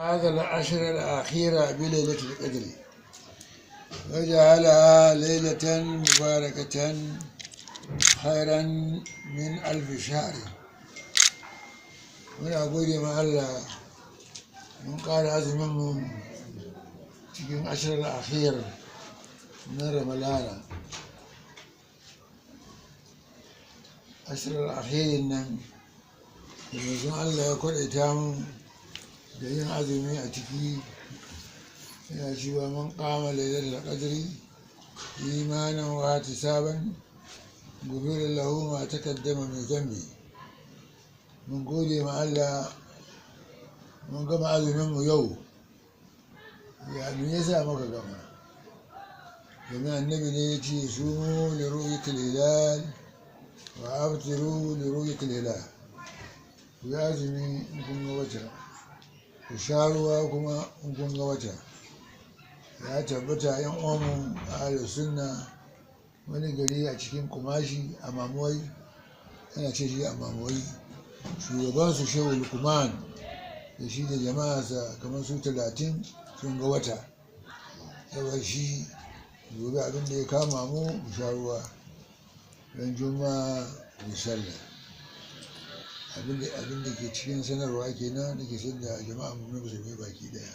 هذا العشر الأخيرة بليلة القدر وجعلها ليلة مباركة خيرا من ألف شهر. Muna gode ma Allah, mun ƙara azuminmu cikin ashirar akhir na Ramalana. Ashirar akhirin nan da manzon Allah ya kwaɗaita mu da yin azumi a ciki, yana cewa man qama lailatul qadri imanan wa ihtisaban ghufira lahu ma taqaddama min dhanbi. Mun gode ma Allah, mun gama azumin mu yau. Ya me yasa muka gama? Domin Annabi ne ya ce sumu li ru'yatil hilal wa aftiru li ru'yatil hilal. Ku yi azumi in kun ga wata, ku sha ruwa kuma in kun ga wata. Ya tabbata yan uwanmu ahlus sunna wani gari a cikin Kumashi a Mamuwai, ana ce shi a Mamuwai, shugabansu Shehu Lukman da shi da jama'arsa kamar su 30 sun ga wata. Saboda shi gobe abin da ya kama mu, mu sha ruwa, ran Juma'a mu sallah. Abin da ke cikin sanarwa kenan da ke da jama'a mu na musulmi baki daya.